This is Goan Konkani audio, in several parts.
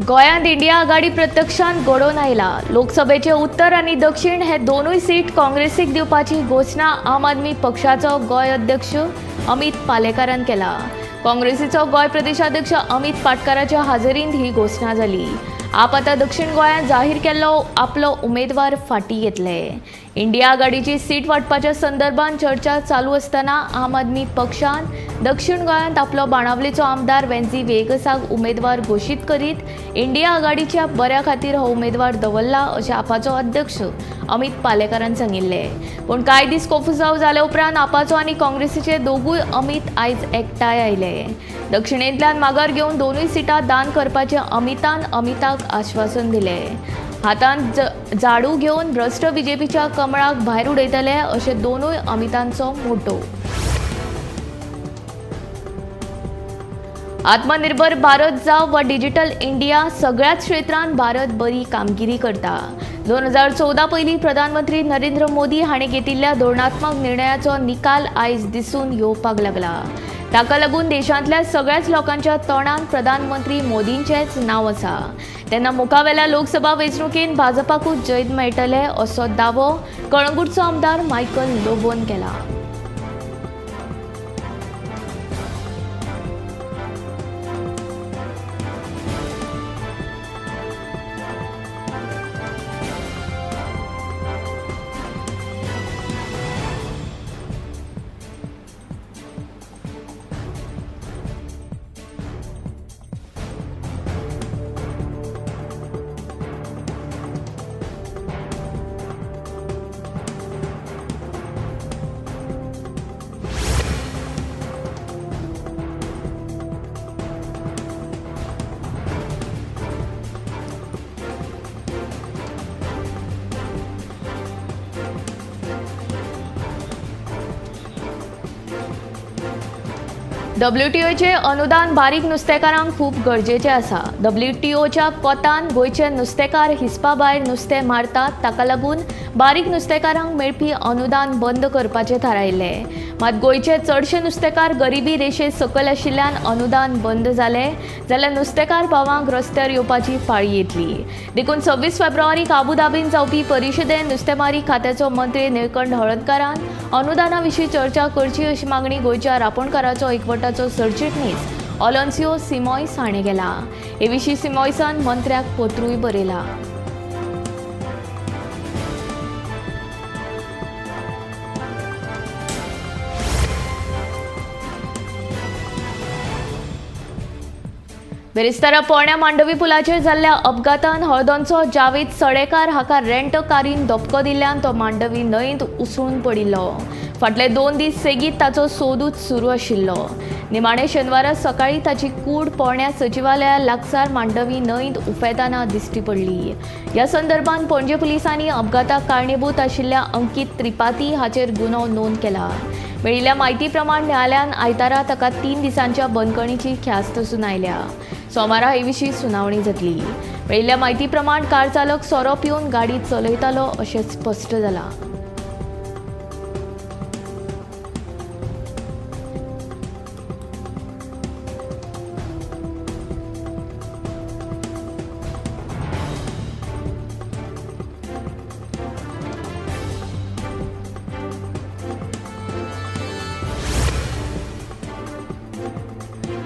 गोंयांत इंडिया आघाडी प्रत्यक्षांत घडोवन आयला. लोकसभेचे उत्तर आनी दक्षिण हे दोनूय सीट काँग्रेसीक दिवपाची घोशणा आम आदमी पक्षाचो गोंय अध्यक्ष अमित पालेकारान केला. काँग्रेसीचो गोंय प्रदेशाध्यक्ष अमित पाटकाराच्या हाजेरींत ही घोशणा जाली. आप आतां दक्षिण गोंयांत जाहीर केल्लो आपलो उमेदवार फाटीं घेतले. इंडिया आघाडीची सीट वांटपाच्या संदर्भात चर्चा चालू आसतना आम आदमी पक्षान दक्षिण गोंयांत आपलो बाणावलेचो आमदार वेन्झी व्हिएगसाक उमेदवार घोशीत करीत इंडिया आघाडीच्या बऱ्या खातीर हो उमेदवार दवरला अशें आपाचो अध्यक्ष अमित पालेकारान सांगिल्लें. पूण कांय दीस कोफुसांव जाल्या उपरांत आपाचो आनी काँग्रेसीचे दोगूय अमित आयज एकठांय आयले. दक्षिणेंतल्यान माघार घेवन दोनूय सिटां दान करपाचें अमितान अमिताक आश्वासन दिलें. हातांत झाडू घेवन भ्रश्ट बीजेपीच्या कमळाक भायर उडयतले अशें दोनूय अमितांचो मोटो. आत्मनिर्भर भारत जावं वा डिजिटल इंडिया, सगळ्याच क्षेत्रांत भारत बरी कामगिरी करता. 2014 पयलीं प्रधानमंत्री नरेंद्र मोदी हांणी घेतिल्ल्या धोरणात्मक निर्णयाचो निकाल आयज दिसून येवपाक लागला. ताका लागून देशांतल्या सगळ्याच लोकांच्या तोंडान प्रधानमंत्री मोदींचेंच नांव आसा. तेन्ना मुखावेल्या लोकसभा वेंचणुकेंत भाजपाकूच जैत मेळटलें असो दावो कळंगूटचो आमदार मायकल लोबोन केला. डब्ल्यूटीओचे अनुदान बारीक नुस्तेकारांक खूब गरजेचें आसा. डब्ल्यूटीओच्या कोतान गोंयचे नुस्तेकार हिसपा भायर नुस्तें मारतात, ताका लागून बारीक नुस्तेकारांक मेळपी अनुदान बंद करपाचें थारायिल्लें. मात गोंयचे चडशे नुस्तेकार गरिबी रेशे सकयल आशिल्ल्यान अनुदान बंद जालें जाल्यार नुस्तेकार भावांक रस्त्यार येवपाची पाळी येतली. देखून 26 फेब्रुवारीक आबुधाबीन जावपी परिशदेन नुस्तेमारी खात्याचो मंत्री निळकंठ हळदकारान अनुदाना विशीं चर्चा करची अशी मागणी गोंयच्या रापोणकाराचो एकवटाचो सरचिटणीस ऑलोन्सियो सिमॉयस हाणें केला. हे विशीं सिमॉयसान मंत्र्याक पत्रूय बरयलां. बेरेस्तारा पोरण्या मांडवी पुलाचेर जाल्ल्या अपघातान हळदोणचो जावेद सडेकार हाका रेंट कारीन धपको दिल्ल्यान तो मांडवी न्हंयेंत उसळून पडिल्लो. फाटले 2 दीस सेगीत ताचो सोदूच सुरू आशिल्लो. निमाणे शेनवारा सकाळीं ताची कूड पोरण्या सचिवालया लागसार मांडवी न्हंयेंत उफेतना दिश्टी पडली. ह्या संदर्भात पणजे पुलिसांनी अपघाताक कारणीभूत आशिल्ल्या अंकीत त्रिपाठी हाचेर गुन्यांव नोंद केला. मेळिल्ल्या म्हायती प्रमाण न्यायालयान आयतारा ताका 3 दिसांच्या बंदखणीची ख्यास्त सुनायल्या. सोमारा हे विशीं सुनावणी जातली. मेळिल्ल्या म्हायती प्रमाण कार चालक सोरो पिवन गाडी चलयतालो अशें स्पश्ट जालां.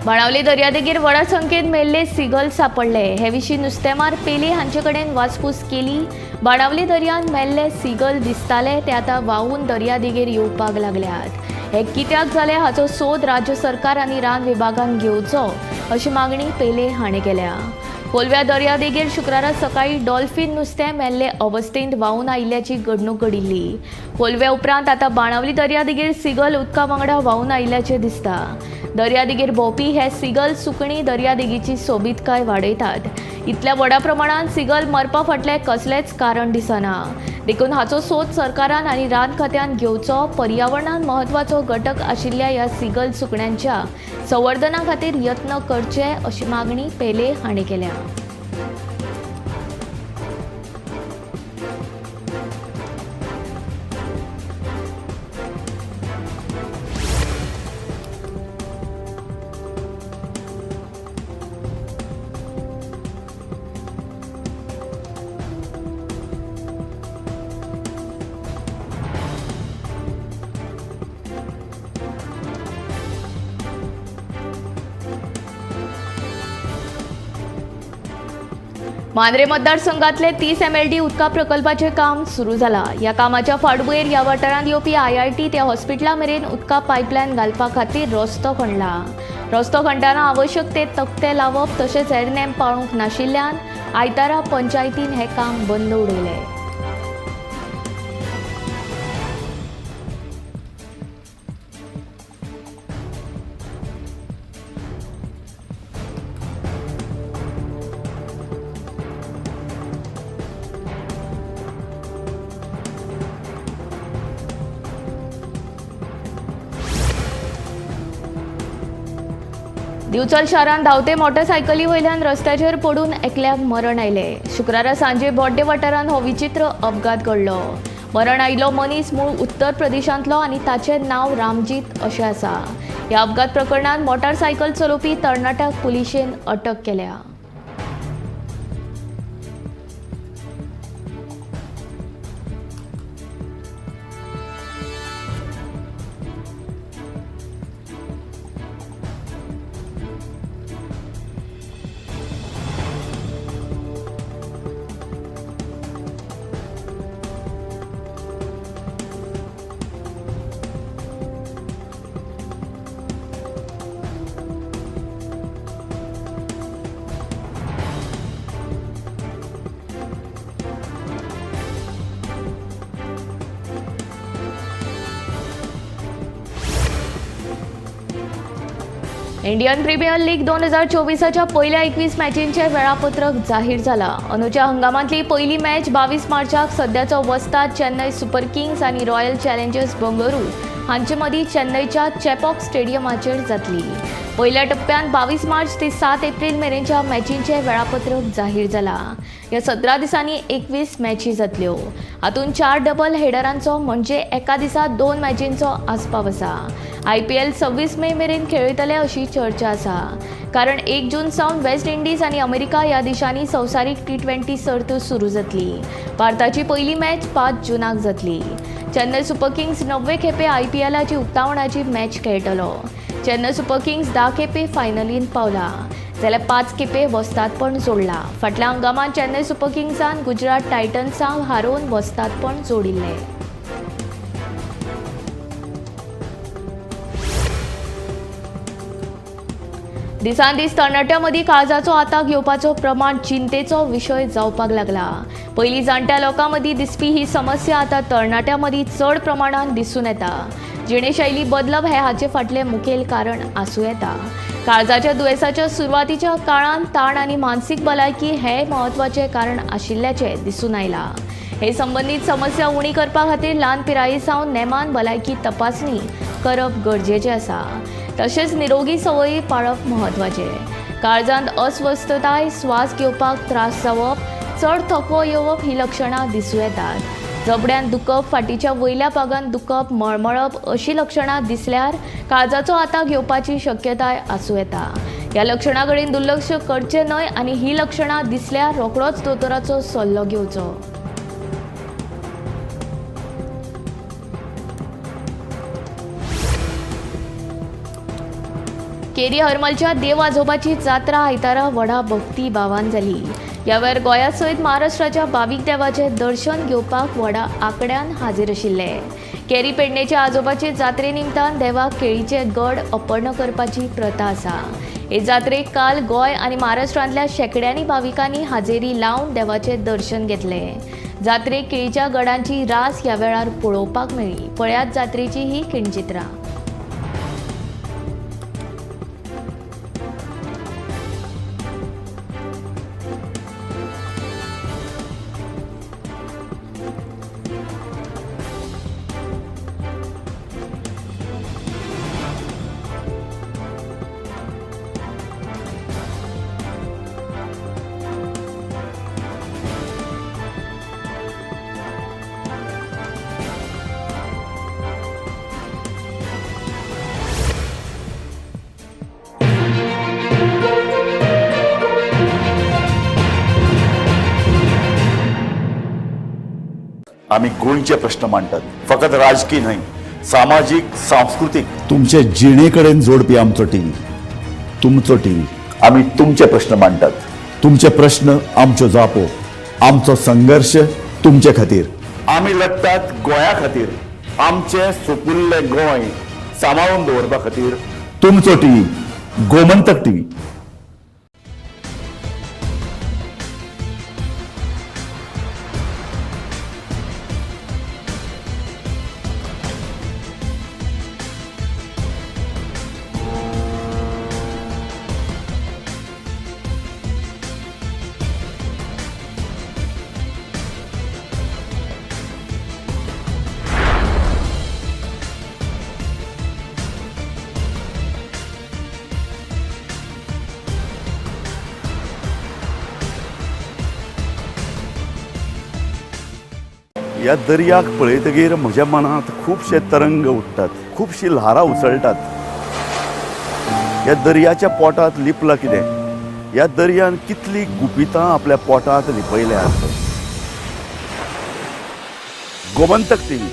बाणावली दर्यादेगेर व्हडा संख्येन मेल्ले सिगल सापडले. हे विशीं नुस्तेमार पेले हांचे कडेन वासपूस केली. बाणावली दर्यांत मेल्ले सिगल दिसताले ते आतां व्हांवून दर्यादेगेर येवपाक लागल्यात. हे कित्याक जालें हाचो सोद राज्य सरकार आनी रान विभागान घेवचो अशी मागणी पेले हाणें केल्या. कोलव्या दर्यादेगेर शुक्रारा सकाळीं डॉल्फीन नुस्तें मेल्ले अवस्थेंत व्हांवून आयिल्ल्याची घडणूक घडिल्ली. कोलव्या उपरांत आतां बाणावली दर्यादेगेर सिगल उदका वांगडा व्हांवून आयिल्ल्याचें दिसता. दर्यादेगेर भोंवपी हे सिगल सुकणी दर्यादेगेची सोबीतकाय वाडयतात. इतल्या व्हडा प्रमाणांत सिगल मरपा फाटलें कसलेंच कारण दिसना. देखून हाचो सोद सरकारान आनी रान खात्यान घेवचो. पर्यावरणान म्हत्वाचो घटक आशिल्ल्या ह्या सिगल सुकण्यांच्या संवर्धना खातीर यत्न करचे अशी मागणी पेले हांणी केल्या. मांद्रे मतदारसंघातले 30 MLD उदका प्रकल्पाचें काम सुरू जाला. ह्या कामाच्या फाटभुंयेर ह्या वाठारांत येवपी IIT ते हॉस्पिटला मेरेन उदका पायपलायन घालपा खातीर रस्तो खणला. रस्तो खणटना आवश्यक ते तकटे लावप तशेंच हेर नेम पाळूंक नाशिल्ल्यान आयतारा पंचायतीन हें काम बंद उडयलें. दिवचल शारांत धांवते मोटरसायकली वयल्यान रस्त्याचेर पडून एकल्याक मरण आयलें. शुक्रारा सांजे बोड्डे वाठारांत हो विचित्र अपघात घडलो. मरण आयिल्लो मनीस मूळ उत्तर प्रदेशांतलो आनी ताचें नांव रामजीत अशें आसा. ह्या अपघात प्रकरणांत मोटारसायकल चलोवपी तरणाट्याक पुलिशेन अटक केल्या. इंडियन प्रीमियर लीग 2024च्या पयल्या 21 मॅचींचें वेळापत्रक जाहीर जाला. अंदूच्या हंगामांतली पयली मॅच 22 मार्चाक सद्याचो वस्ताद चेन्नय सुपर किंग्स आनी रॉयल चॅलेंजर्स बंगळुरू हांचे मदीं चेन्नयच्या चेपॉक स्टेडियमाचेर जातली. पयल्या टप्प्यांत 22 मार्च ते 7 एप्रील मेरेनच्या मॅचींचें वेळापत्रक जाहीर जाला. ह्या 17 दिसांनी 21 मॅची जातल्यो. हातूंत 4 डबल हेडरांचो म्हणजे एका दिसा 2 मॅचींचो आस्पाव आसा. IPL 26 मे मेरेन खेळयतले अशी चर्चा आसा. कारण 1 जून सावन वेस्ट इंडिज आनी अमेरिका ह्या देशांनी संवसारीक T20 सर्त सुरू जातली. भारताची पयली मॅच 5 जुनाक जातली. चेन्नय सुपर किंग्स 9 खेपे IPLाची उक्तावणाची मॅच खेळटलो. चेन्नय सुपर किंग्स 10 खेपे फायनलींत पावला जाल्यार 5 खेपे वस्तादपण जोडला. फाटल्या हंगामांत चेन्नय सुपर किंग्सान गुजरात टायटन्सांक हारोवन वस्तादपण जोडिल्लें. दिसान दीस तरणाट्यां मदीं काळजाचो आताक येवपाचो प्रमाण चिंतेचो विशय जावपाक लागला. पयलीं जाणट्या लोकां मदीं दिसपी ही समस्या आतां तरणाट्यां मदीं चड प्रमाणांत दिसून येता. जिणेशैली बदलप हें हाचे फाटलें मुखेल कारण आसूं येता. काळजाच्या दुयेंसाच्या सुरवातीच्या काळांत ताण आनी मानसीक भलायकी हें म्हत्वाचें कारण आशिल्ल्याचें दिसून आयलां. हे संबंदीत समस्या उणी करपा खातीर ल्हान पिराये सावन नेमान भलायकी तपासणी करप गरजेचें आसा. तशेंच निरोगी संवयी पाळप म्हत्वाचें. काळजांत अस्वस्थताय, श्वास घेवपाक त्रास जावप, चड थकवो येवप ही लक्षणां दिसूं येतात. जबड्यांत दुखप, फाटीच्या वयल्या भागांत दुखप, मळमळप अशी लक्षणां दिसल्यार काळजाचो आताक येवपाची शक्यताय आसूं येता. ह्या लक्षणां कडेन दुर्लक्ष करचें न्हय आनी ही लक्षणां दिसल्यार रोखडोच दोतोराचो सल्लो घेवचो. केरी हरमलच्या देव आजोबाची जात्रा आयतारा व्हडा भक्ती भावान जाली. ह्या वेळार गोंया सयत महाराष्ट्राच्या भावीक देवाचें दर्शन घेवपाक व्हडा आंकड्यान हाजीर आशिल्ले. केरी पेडणेच्या आजोबाचे जात्रे निमतान देवाक केळीचे गड अर्पण करपाची प्रथा आसा. हे जात्रेक काल गोंय आनी महाराष्ट्रांतल्या शेंकड्यांनी भाविकांनी हाजेरी लावन देवाचें दर्शन घेतलें. जात्रेक केळीच्या गडांची रास ह्या वेळार पळोवपाक मेळ्ळी. पळयात जात्रेची ही खिणचित्रां. आमी गोंयचे प्रश्न मांडटात, फकत राजकी न्हय, सामाजीक, सांस्कृतीक, तुमचे जिणे कडेन जोडपी आमचो टीव्ही, तुमचो टीव्ही. आमी तुमचे प्रश्न मांडटात. तुमचे प्रश्न आमच्यो जापो, आमचो संघर्श तुमचे खातीर. आमी लडटात गोंया खातीर, आमचें सुपुल्लें गोंय सांबाळून दवरपा खातीर. तुमचो टीव्ही, गोमंतक टीव्ही. ह्या दर्याक पळयतगीर म्हज्या मनांत खुबशे तरंग उठ्ठात, खुबशीं ल्हारां उसळटात. ह्या दर्याच्या पोटांत लिपलां कितें? ह्या दर्यान कितलीं गुपितां आपल्या पोटांत लिपयल्यांत? गोमंतक टीव्ही,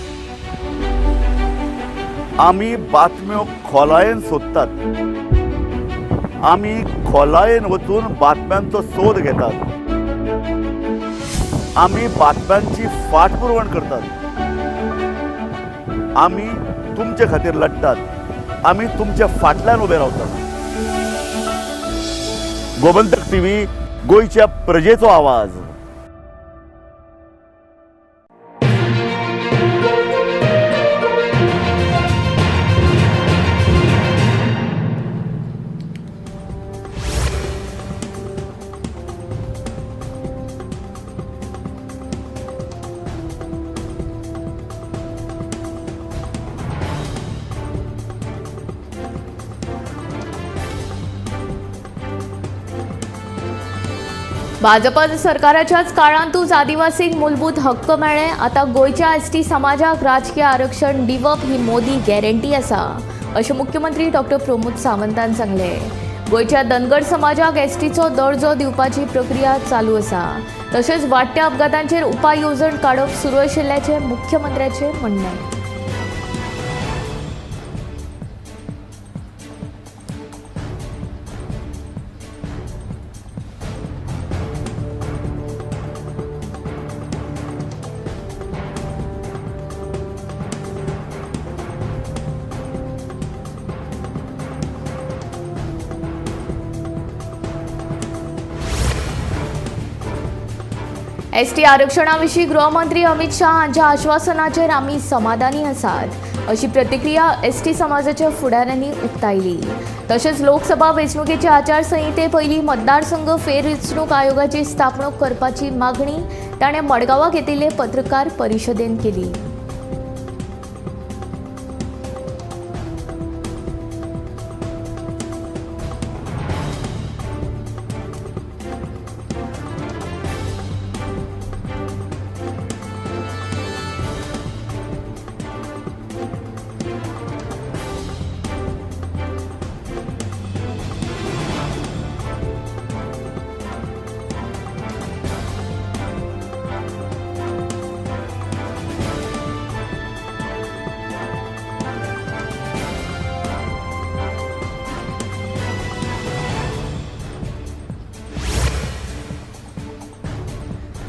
आमी बातम्यो खोलायेन सोदतात, आमी खोलायेन वचून बातम्यांचो सोद घेतात, आमी बातम्यांची फाटपुरवण करतात, आमी तुमचे खातीर लडटात, आमी तुमच्या फाटल्यान उबे रावतात. गोमंतक टीव्ही, गोंयच्या प्रजेचो आवाज. भाजप सरकाराच्याच काळांतूच आदिवासींक मूलभूत हक्क मेळ्ळे. आतां गोंयच्या एसटी समाजाक राजकीय आरक्षण दिवप ही मोदी गॅरंटी आसा, अशें मुख्यमंत्री डॉक्टर प्रमोद सावंतान सांगलें. गोंयच्या धनगर समाजाक एसटीचो दर्जो दिवपाची प्रक्रिया चालू आसा. तशेंच वाडट्या अपघातांचेर उपाय येवजण काडप सुरू आशिल्ल्याचें मुख्यमंत्र्याचें म्हणणें. एसटी आरक्षणाविशीं गृहमंत्री अमित शाह हांच्या आश्वासनाचेर आमी समाधानी आसात, अशी प्रतिक्रिया एसटी समाजाच्या फुडाऱ्यांनी उक्तायली. तशेंच लोकसभा वेंचणुकेचे आचारसंहिते पयलीं मतदारसंघ फेरवेंचणूक आयोगाची स्थापणूक करपाची मागणी ताणें मडगांवां घेतिल्ले पत्रकार परिशदेंत केली.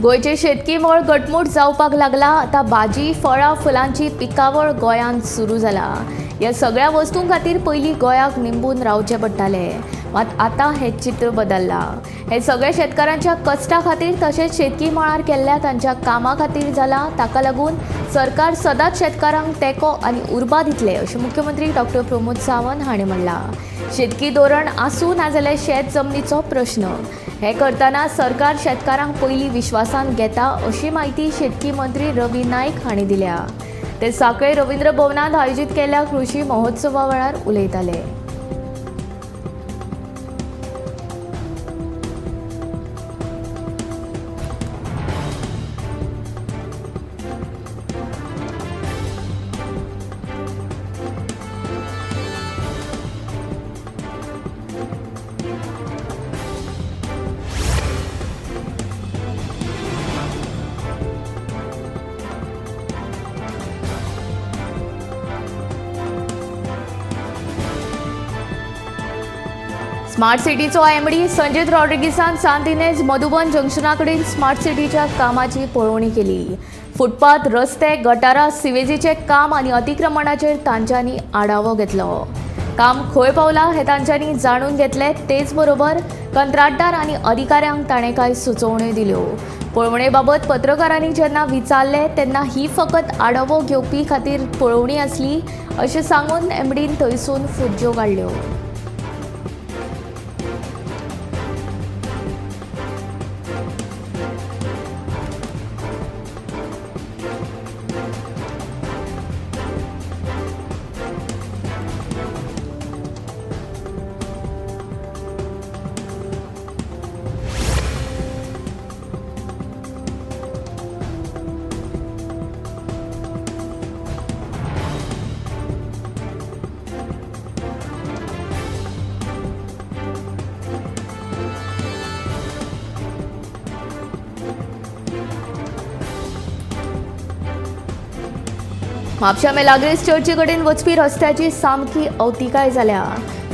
गोंयचे शेतकी मळ घटमूट जावपाक लागला. आतां भाजी, फळां, फुलांची पिकावळ गोंयांत सुरू जाला. ह्या सगळ्या वस्तूं खातीर पयलीं गोंयाक निंबून रावचें पडटालें, मात आतां हें चित्र बदल्लां. हें सगळें शेतकारांच्या कश्टा खातीर तशेंच शेतकी मळार केल्ल्या तांच्या कामा खातीर जालां. ताका लागून सरकार सदांच शेतकारांक तेंको आनी उर्बा दितले, अशें मुख्यमंत्री डॉक्टर प्रमोद सावंत हांणी म्हणलां. शेतकी धोरण आसूं नाजाल्यार शेत जमनीचो प्रश्न, हे करतना सरकार शेतकारांक पयलीं विश्वासान घेता, अशी म्हायती शेतकी मंत्री रवी नायक हांणी दिल्या. ते सांखळे रवींद्र भवनांत आयोजीत केल्ल्या कृशी महोत्सवा वेळार उलयताले. स्मार्ट सिटीचो एमडी संजीत रॉड्रिगीसान सांत इनेज मधुबन जंक्शना कडेन स्मार्ट सिटीच्या कामाची पळोवणी केली. फुटपाथ, रस्ते, गटारां, सिवेजीचें काम आनी अतिक्रमणाचेर तांच्यांनी आढावो घेतलो. काम खंय पावलां हें तांच्यांनी जाणून घेतलें. तेच बरोबर कंत्राटदार आनी अधिकाऱ्यांक ताणें कांय सुचोवण्यो दिल्यो. पळोवणे बाबत पत्रकारांनी जेन्ना विचारलें तेन्ना ही फकत आढावो घेवपी खातीर पळोवणी आसली अशें सांगून एमडीन थंयसून फुज्ज्यो काडल्यो. म्हापशा मेलाग्रेस चर्ची कडेन वचपी रस्त्याची सामकी अवतिकाय जाल्या.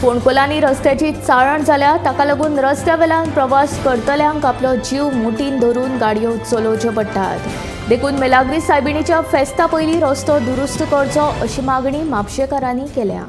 फोंडकुलांनी रस्त्याची चाळण जाल्या. ताका लागून रस्त्या वेल्यान प्रवास करतल्यांक आपलो जीव मुठीन धरून गाडयो चलोवच्यो पडटात. देखून मेलाग्रीस सायबिणीच्या फेस्ता पयलीं रस्तो दुरुस्त करचो अशी मागणी म्हापशेकारांनी केल्या.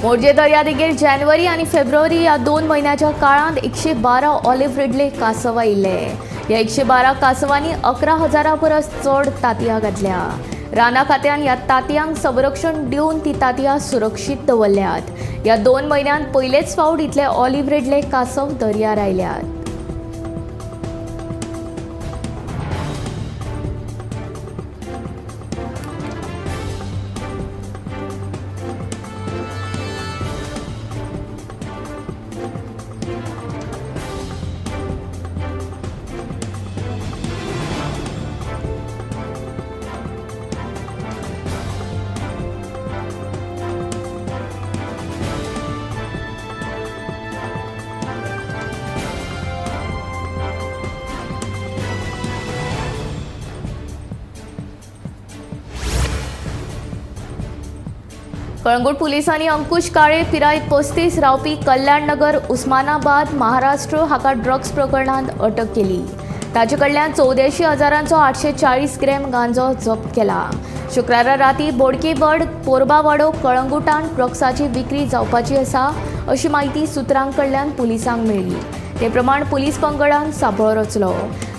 मोरजे दर्यादेगेर जानेवारी आनी फेब्रुवारी ह्या 2 म्हयन्याच्या काळांत 112 ऑलिव्ह रिडले कांसव आयिल्ले. ह्या 112 कांसवांनी 11,000 परस चड तांतयां घातल्या. राना खात्यान ह्या तांतयांक संरक्षण दिवन ती तांतयां सुरक्षीत दवरल्यात. ह्या 2 म्हयन्यांत पयलेच फावट इतले ऑलिव्ह रिडले कांसव दर्यार आयल्यात. कळंगूट पुलिसांनी अंकुश काळे पिराय 35 रावपी कल्याण नगर उस्मानाबाद महाराष्ट्र हाका ड्रग्स प्रकरणांत अटक केली. ताचे कडल्यान 84,000चो 840 ग्रॅम गांजो जप्त केला. शुक्रारा राती बोडकेबड पोरबावाडो कळंगूटान ड्रग्साची विक्री जावपाची आसा अशी म्हायती सुत्रां कडल्यान पुलिसांक मेळ्ळी. ते प्रमाण पुलीस पंगडान सापळो रचलो.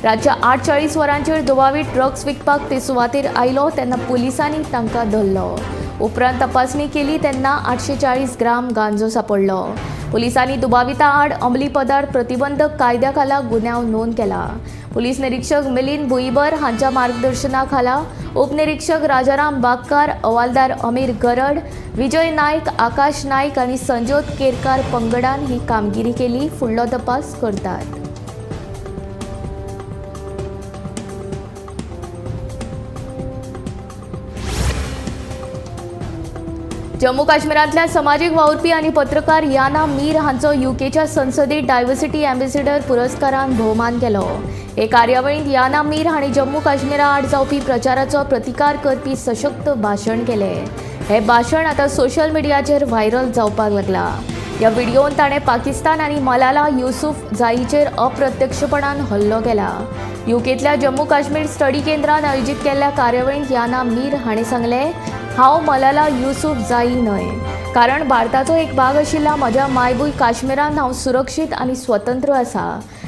रातच्या 8:40 वरांचेर दुबावीत ड्रग्स विकपाक ते सुवातेर आयलो तेन्ना पुलिसांनी तांकां धरलो. उपरांत तपासणी केली तेन्ना 840 ग्राम गांजो सापडलो. पुलिसांनी दुबाविता आड अंमली पदार्थ प्रतिबंधक कायद्या खाला गुन्यांव नोंद केला. पुलीस निरीक्षक मिलिंद भुईबर हांच्या मार्गदर्शना खाला उपनिरीक्षक राजाराम बागकार, हवालदार अमीर गरड, विजय नायक, आकाश नायक आनी संजोत केरकार पंगडान ही कामगिरी केली. फुडलो तपास करतात. जम्मू काश्मीरांतल्या समाजीक वावुरपी आनी पत्रकार याना मीर हांचो युकेच्या संसदेत डायव्हर्सिटी एम्बेसिडर पुरस्कारान भोवमान केलो. हे कार्यावळींत याना मीर हांणी जम्मू काश्मीरा आड जावपी प्रचाराचो प्रतिकार करपी सशक्त भाशण केलें. हें भाशण आतां सोशल मिडियाचेर व्हायरल जावपाक लागलां. ह्या व्हिडियोन ताणें पाकिस्तान आनी मलाला युसुफ जाईचेर अप्रत्यक्षपणान हल्लो केला. युकेंतल्या जम्मू काश्मीर स्टडी केंद्रान आयोजीत केल्ल्या कार्यावळींत याना मीर हांणी सांगलें, हांव मलाला युसुफ जाई न्हय, कारण भारताचो एक भाग आशिल्ल्या म्हज्या मायभूंय काश्मीरांत हांव सुरक्षीत आनी स्वतंत्र आसा.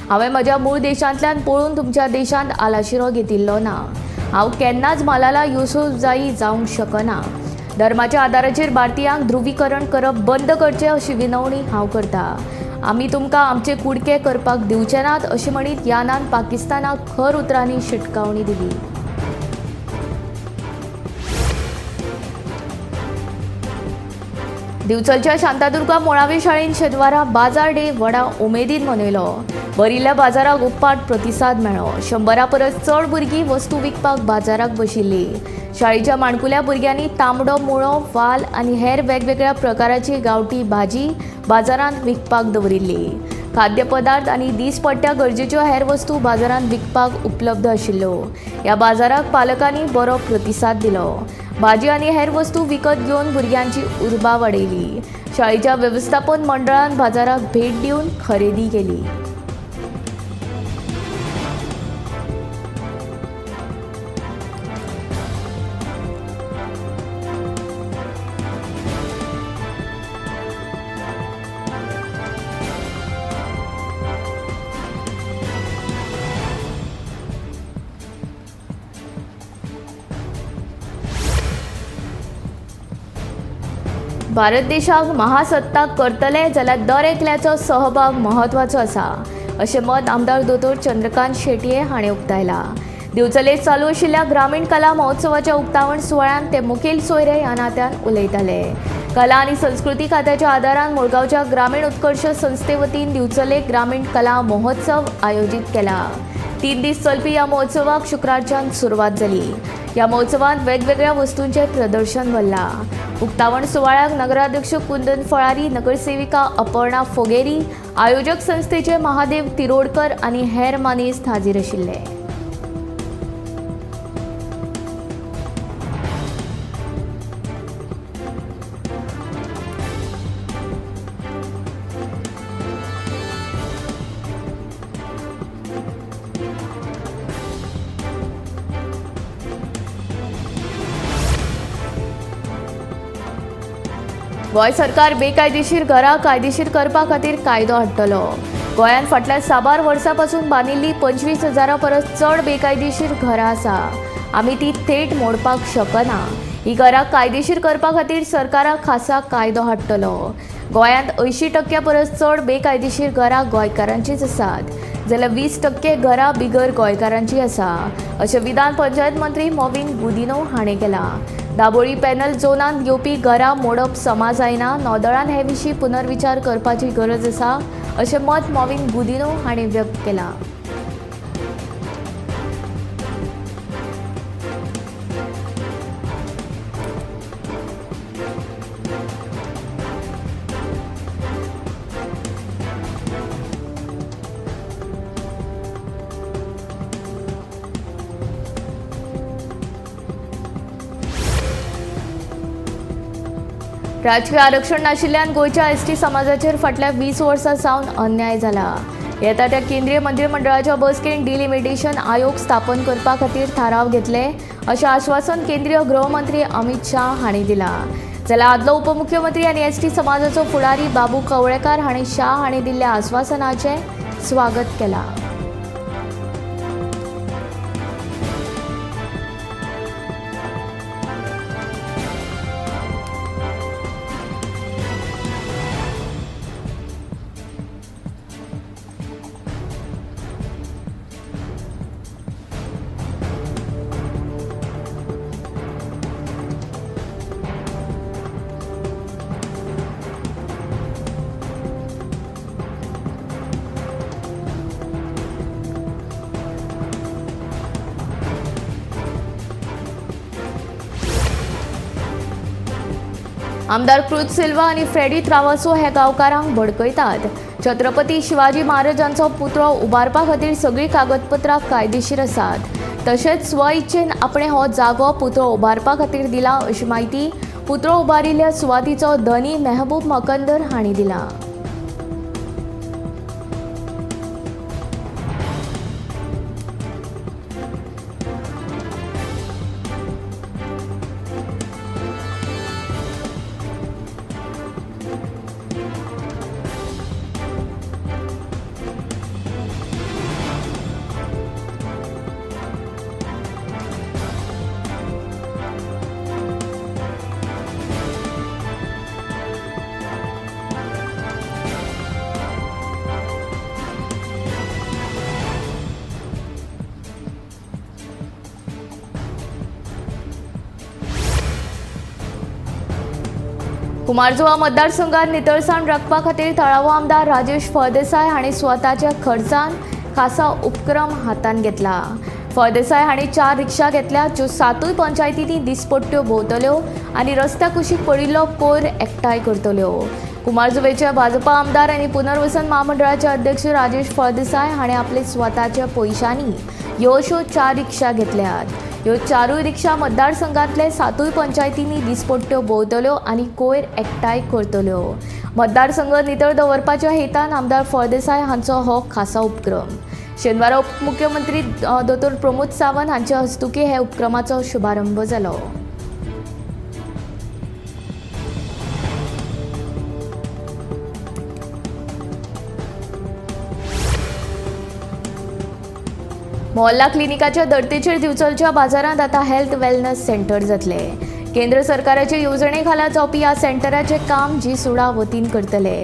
हांवें म्हज्या मूळ देशांतल्यान पळून तुमच्या देशांत आलाशिरो घेतिल्लो ना. हांव केन्नाच मलाला युसुफ जाई जावंक शकना. धर्माच्या आदाराचेर भारतीयांक ध्रुवीकरण करप बंद करचें अशी विनवणी हांव करता. आमी तुमकां आमचे कुडके करपाक दिवचे नात अशें म्हणीत यानान पाकिस्तानाक खर उतरांनी शिटकावणी दिली. दिवचलच्या शांतादुर्गा मुळावे शाळेन शेनवारा बाजार डे व्हडा उमेदीन मनयलो. भरिल्ल्या बाजाराक उप्पाट प्रतिसाद मेळ्ळो. 100 परस चड भुरगीं वस्तू विकपाक बाजाराक बशिल्ली. शाळेच्या माणकुल्या भुरग्यांनी तांबडो मुळो, वाल आनी हेर वेगवेगळ्या प्रकाराची गांवठी भाजी बाजारांत विकपाक दवरिल्ली. खाद्यपदार्थ आनी दीसपट्ट्या गरजेच्यो हेर वस्तू बाजारांत विकपाक उपलब्ध आशिल्ल्यो. ह्या बाजाराक पालकांनी बरो प्रतिसाद दिलो. भाजी आनी हेर वस्तू विकत घेवन भुरग्यांची उर्बा वाडयली. शाळेच्या वेवस्थापन मंडळान बाजाराक भेट दिवन खरेदी केली. भारत देशाक महासत्ताक करतले जाल्यार दर एकल्याचो सहभाग म्हत्वाचो आसा अशें मत आमदार दोतोर चंद्रकांत शेटये हाणें उक्तायलां. दिवचले चालू आशिल्ल्या ग्रामीण कला महोत्सवाच्या उक्तावण सुवाळ्यांत ते मुखेल सोयरे ह्या नात्यान उलयताले. कला आनी संस्कृती खात्याच्या आदारान मुळगांवच्या ग्रामीण उत्कर्ष संस्थे वतीन दिवचले ग्रामीण कला महोत्सव आयोजीत केला. 3 दीस चलपी ह्या महोत्सवाक शुक्रारच्यान सुरवात जाली. ह्या महोत्सवांत वेगवेगळ्या वस्तूंचें प्रदर्शन भरलां. उक्तावण सुवाळ्याक नगराध्यक्ष कुंदन फळारी, नगरसेविका अपर्णा फोगेरी, आयोजक संस्थेचे महादेव तिरोडकर आनी हेर मानेस्त हाजीर आशिल्ले. गोंय सरकार बेकायदेशीर घरां कायदेशीर करपा खातीर कायदो हाडटलो. गोंयांत फाटल्या साबार वर्सां पासून बांदिल्ली 25,000 परस चड बेकायदेशीर घरां आसा. आमी ती थेट मोडपाक शकना. ही घरां कायदेशीर करपा खातीर सरकाराक खासा कायदो हाडटलो. गोंयांत 80% परस चड बेकायदेशीर घरां गोंयकारांचीच आसात, जाल्यार 20% घरां बिगर गोंयकारांची आसा अशें विधान पंचायत मंत्री मॉविन गुदिन्हो हाणें केलां. दाबोळी पॅनल झोनांत येवपी घरां मोडप समा जायना. नौदळान हे विशीं पुनर्विचार करपाची गरज आसा अशें मत मॉविन गुदिन्हो हाणें व्यक्त केलां. राजकीय आरक्षण नाशिल्ल्यान गोंयच्या एसटी समाजाचेर फाटल्या 20 वर्सां सावन अन्याय जाला. येता त्या केंद्रीय मंत्रिमंडळाच्या बसकेन डिलिमिटेशन आयोग स्थापन करपा खातीर थाराव घेतले अशें आश्वासन केंद्रीय गृहमंत्री अमित शाह हांणी दिलां. जाल्यार आदलो उपमुख्यमंत्री आनी एसटी समाजाचो फुडारी बाबू कवळेकार हांणी शाह हांणी दिल्ल्या आश्वासनाचें स्वागत केलां. आमदार क्रुज सिल्वा आनी फ्रेडी त्रावासो हे गांवकारांक भडकयतात. छत्रपती शिवाजी महाराजांचो पुतळो उबारपा खातीर सगळीं कागदपत्रां कायदेशीर आसात. तशेंच स्वइच्छेन आपणें हो जागो पुतळो उबारपा खातीर दिला अशी म्हायती पुतळो उबारिल्ल्या सुवातीचो धनी मेहबूब मकंदर हांणी दिला. कुमारजुवा मतदारसंघात नितळसाण राखपा खातीर थळावो आमदार राजेश फळदेसाय हांणी स्वताच्या खर्चान खासा उपक्रम हातांत घेतला. फळदेसाय हांणी 4 रिक्षा घेतल्या ज्यो 7 पंचायतींनी दिसपट्ट्यो भोंवतल्यो आनी रस्त्या कुशीक पडिल्लो कोयर एकठांय करतल्यो. कुमारजुवेचे भाजपा आमदार आनी पुनर्वसन म्हामंडळाचे अध्यक्ष राजेश फळदेसाय हांणी आपले स्वताच्या पयशांनी ह्यो अश्यो 4 रिक्षा घेतल्यात. ह्यो 4 रिक्षा मतदारसंघातले 7 पंचायतींनी दिसपट्ट्यो भोंवतल्यो आनी कोयर एकठांय करतल्यो. मतदारसंघ नितळ दवरपाच्या हेतान आमदार फळदेसाय हांचो हो खासा उपक्रम. शेनवारा उपमुख्यमंत्री दोतोर प्रमोद सावंत हांचे हस्तुकीं हे उपक्रमाचो शुभारंभ जालो. मोहल्ला क्लिनिकाच्या दर्तेचेर दिवचलच्या बाजारांत आतां हेल्थ वेलनस सेंटर जातले. केंद्र सरकाराचे येवजणे खाला जावपी ह्या सेंटराचें काम जी सुडा वतीन करतले.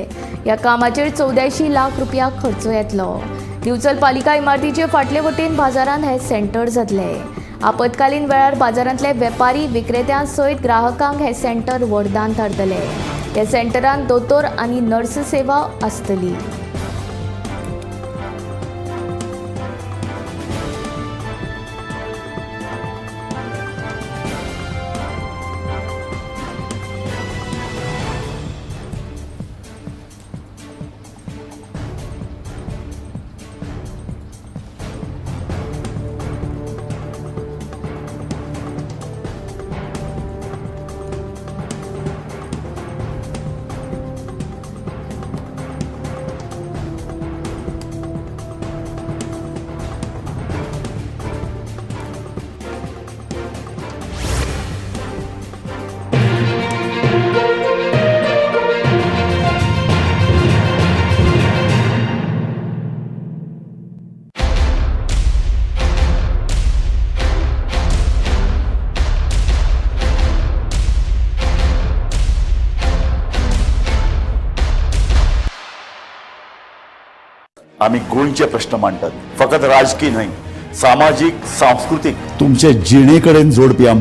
ह्या कामाचेर 84 लाख रुपया खर्च येतलो. दिवचल पालिका इमारतीचे फाटले वटेन बाजारांत हें सेंटर जातले. आपत्कालीन वेळार बाजारांतले वेपारी विक्रेत्यां सयत ग्राहकांक हें सेंटर वरदान थारतले. ह्या सेंटरांत दोतोर आनी नर्स सेवा आसतली. आमी गोंयचे प्रश्न मांडटात, फकत राजकी न्हय, सामाजीक, सांस्कृतीक, तुमचे जिणे कडेन जोडपी आमचे